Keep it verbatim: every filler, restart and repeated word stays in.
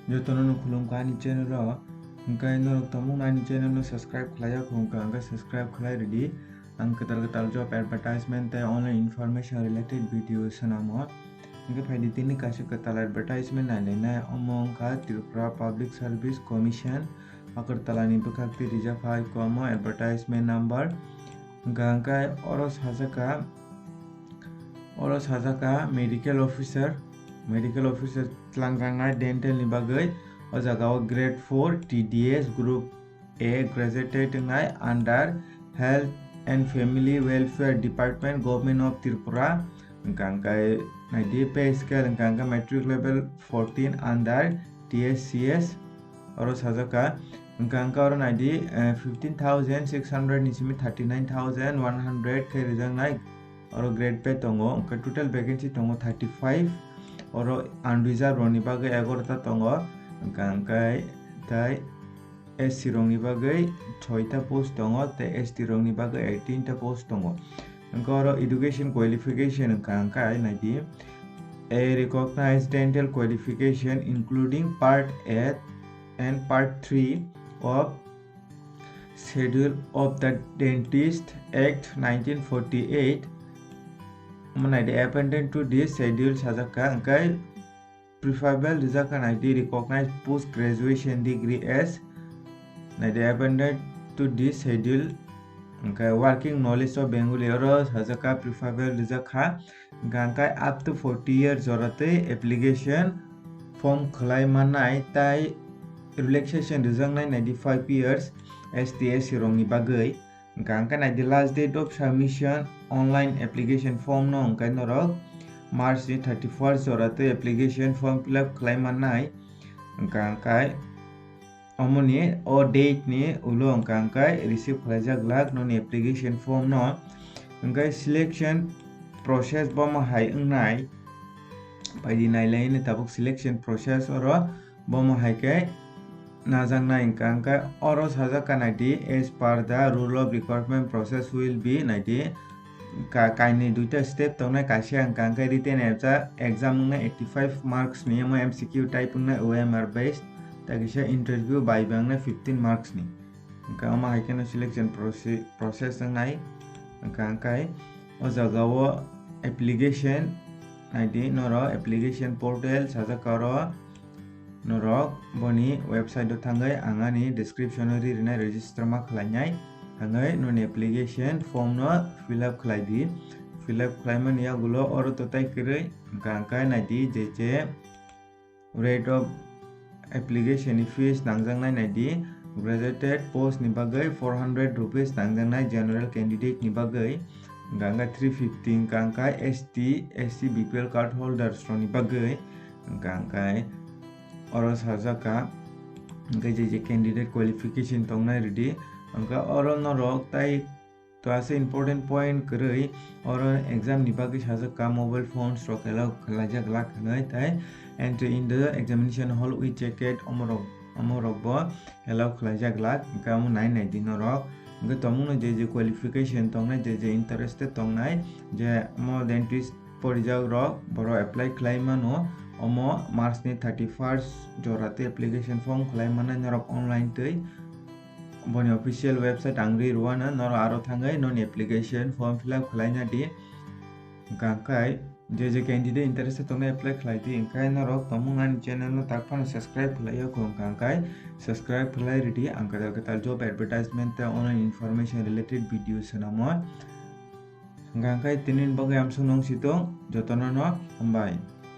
Jotono no khulumkha ani channel o. Hwnkhe norok tongmung ani channel no subscribe khlaiya khwngkha, hwnkhe subscribe khlai rwdi. Ang kwtal kwtal job advertisement tei online information related video swnamo. Hwnkhe phaidi tini kaisa kwtal advertisement nailainai, omo wngkha Tripura Public Service Commission, Agartala ni bwkhak twi rijak hai komo advertisement number. Hwnkha hwnkhe oro sajak kha, oro sajak kha medical officer, medical officer tlangjaknai dental ni bagwi. O jaga o grade four T D S group A graduated wngnai under Health and Family Welfare Department, Government of Tripura. Hwnkha hwnkhe naidi pay scale, hwnkha hwnkhe matric level fourteen under T S C S oro sajak kha. Hwnkha hwnkhe oro naidi, eh, fifteen thousand six hundred ni simi thirty nine thousand one hundred khe rijaknai. Oro grade pay tongo, hwnkhe total vacancy tongo thirty five. Oro unreserved rokni bagwi egarota tongo, hwnkha hwnkhe tei S C rokni bagwi soita post tongo tei S T rokni bagwi eighteen ta post tongo. Hwnkhe oro education qualification hwnkha hwnkhe naidi, a recognized dental qualification including part A and part three of Schedule of the Dentist Act nineteen forty-eight. Omo naidi appended to this schedule sajak kha, hwnkhe preferable rijak kha naidi recognized post graduation degree as naidi appended to this schedule. Hwnkhe working knowledge of Bengali oro sajak kha preferable rijak kha. Hwnkha hwnkhe up to forty years jora twi application form khlai mannai tei relaxation rijaknai ninety five years S T S C rokni bagwi. Hwnkha hwnkhe naidi last date of submission online application form no hwnkhe norok March ni thirty first jora twi application form fill up khlai mannai. Hwnkha hwnkhe omoni o date ni ulo hwnkha hwnkhe receive khlaijak glak noni application form no. Hwnkhe selection process bomo hai wngnai, phaidi nailai ni tabuk selection process oro bomo hai khe najaknai hwnkha hwnkhe oro sajak kha naidi as per the rule of recruitment process will be naidi ka-, kainwi duita step tongnai, kaisa hwnkha hwnkhe written exam wngnai eighty five marks ni, omo M C Q type wngnai O M R based, tei kisa interview bai bai wngnai fifteen marks ni. Hwnkha omo hai kheno selection proce-, process wngnai. Hwnkha hwnkhe o jaga o application naidi norok application portal sajak kha oro. Norok boni website o thangwi ang ani description o ri rwnai register ma khlainai. Thangwi noni application form no fill up khlai di. Fill up khlaimani yagulo oro totai kwrwi hwnkha hwnkhe naidi je je rate of application ni fees nangjaknai naidi, graduated post ni bagwi four hundred rupees nangjaknai general candidate ni bagwi, hwnkha hwnkhe three fifty hwnkha hwnkhe S T, S C, B P L card holders rokni bagwi, hwnkha hwnkhe oro sajak kha, hwnkhe je je candidate qualification tongnai rwdi, hwnkhe oro norok tai To asa important point kwrwi, oro exam ni bagwi sajak kha mobile phones rok allow khlaijak glak hwnwi, tei entry in the examination hall with jacket omorok, omorok bo allow khlaijak glak, hwnkhe omo nai nai di norok. Hwnkhe tongmungno je je qualification tongnai, je je interested tongnai, je omo dentist porijak rok, borok apply khlai mano, omo March ni thirty first jora twi application form khlai mannai norok online twi. Boni official website ang ri rwano, norok aro thangwi noni application form fill up khlaina di. Hwnkha hwnkhe je je candidate interested tongnai apply khlai di, hwnkhe norok tongmung ani channel no tak phano subscribe khlai ya, hwnkha hwnkhe subscribe khlai rwdi, ang kwtal kwtal job advertisement tei online information related video swnamo. Hwnkha hwnkhe tini bagwi amsuk nung situng, jotono no hambai.